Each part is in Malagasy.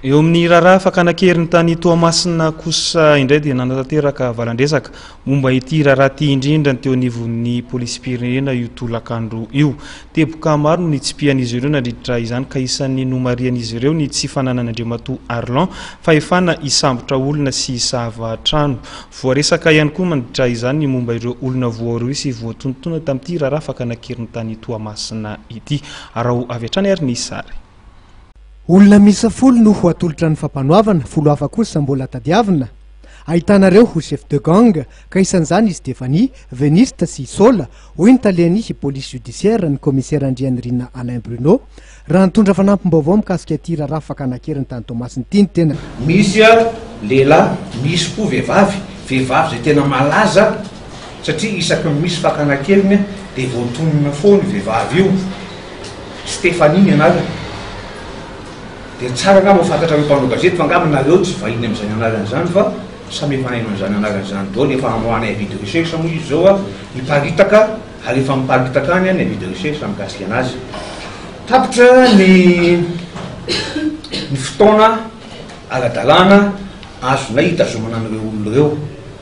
Eo amin'ny raharaha fakana an-keriny tany Toamasina kosa indray dia nanatanteraka valan-dresaka momba ity raharaha ity indrindra ny teo anivon'ny polisim-pirenena io tolakandro io. Teboka maro no nitsipihan'izy ireo nandritra izany ka isan'ny nomarihan'izy ireo ny tsy fananan'Andriamatoa Arlan fahefana hisambotra olona sy hisava trano. Voaresaka ihany koa mandritra izany ny momba ireo olona voarohy sy voatonontonona tamin'ity raharaha fakana an-keriny tany Toamasina ity. Araho avy hatrany ary ny sary. Olona miisa folo no ho atolotra ny fampanoavana, folo hafa kosa mbola tadiavina. Ahitana ireo ho chef de gang, ka isan'izany i Stéphanie, Veniste sy Sola, hoy ny talen'ny police judiciaire, ny kaomisera Andrianirina Alain Bruno, raha nitondra fanampim-baovao mikasika ity raharaha fakana an-keriny tany Toamasina ity ny tenany. Misy lehilahy, misy koa vehivavy, vehivavy izay tena malaza satria isaky ny misy fakana an-keriny dia voatonona foana io vehivavy io. Stéphanie ny anarany. Dia tsara angamba ho fantatrareo mpanao gazety fa angamba nareo tsy vahiny amin'izany anarana izany fa samy efa nahaino an'izany anarana izany daholo, efa amoahanay avis de recherche moa izy izao a, hiparitaka, alefa miparitaka any ny avis de recherche mikasika anazy. Tapitra ny ny fotoana ara-dalàna azonay hitazomana an'ireo olona ireo.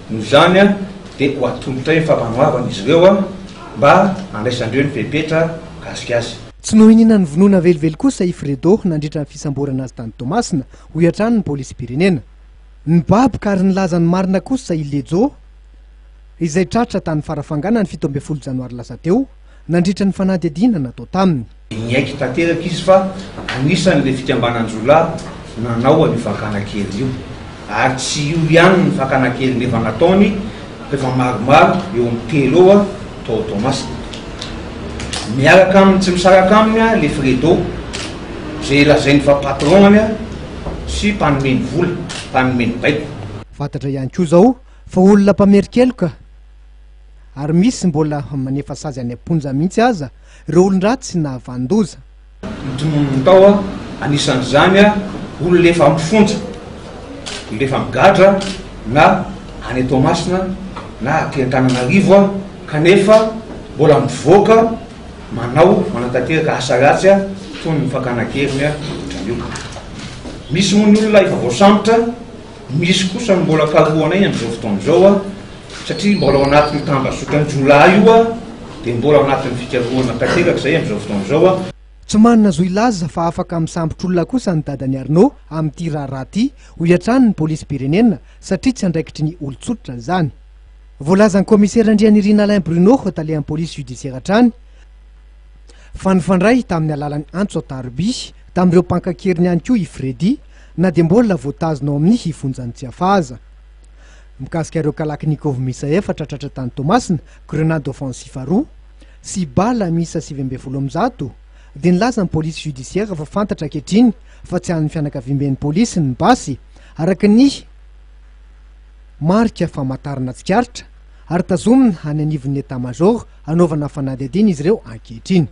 Noho izany dia ho atolotray ny fampanoavana izy ireo mba handraisandreo ny fepetra mikasika azy. Tsy nohinina ny vonoina velively kosa i Fredo nandritra ny fisamborana azy tany Toamasina, hoy hatrany ny polisim-pirenena. Nibaboka ary nilaza ny marina kosa i Lejo, izay tratra tany Farafangana ny 17 janoary lasa teo, nandritra ny fanadihadiana natao taminy. Niaiky tanteraka izy fa anisan'ilay fikambanan-jiolahy nanao an'io fakana kely io. Ary tsy io ihany ny fakana kely efa nataony fa efa maromaro eo amin'ny telo eo tao Toamasina. Miaraka aminy tsy misaraka aminy ilay Fredo izay lazainy fa patron-ny sy mpanome ny vola, mpanome ny baiko. Fantatra ihany koa izao fa olona mpamerin-keloka ary misy mbola manefa sazy any am-ponja mihitsy aza ireo olon-dratsy nahavanon-doza. Notononiny tao, anisan'izany olona efa mifonja, olona efa migadra na any Toamasina na aty Antananarivo kanefa mbola mivoaka manao, manatanteraka asa ratsy toy ny fakana an-keriny ohatran'io. Misy moa ny olona efa voasambotra, misy kosa ny mbola karohanay amin'izao fotoana izao. Satria mbola ao anatin'io tambazotran-jiolahy io dia mbola ao anatin'ny fikarohana tanteraka izay amin'izao fotoana izao. Tsy manana zo hilaza fa afaka misambotra olona kosa ny dadan'i Arnaud amin'ity raharaha ity, hoy hatrany ny polisim-pirenena, satria tsy andraikitry ny olon-tsotra izany. Voalazan'ny kaomisera Andrianirina Alain Bruno, talehan'ny polisy judiciaire hatrany, fa nifandray tamin'ny alalan'ny antso an-taroby tamin'ireo mpankakeriny ihany koa i Freddy, na dia mbola voatazona ao amin'ny fonjan'i Tsiafahy aza. Mikasika ireo Kalachnikov miisa efatra tratra tany Toamasina, grenade offensive roa, sy bala miisa 119, dia nilaza ny police judiciaire fa fantatra ankehitriny fa tsy an'ny fianakaviamben'ny polisy ny basy, araka ny marika famantarana tsikaritra, ary tazomina any anivon'ny Etat Major hanaovana fanadihadiana izy ireo ankehitriny.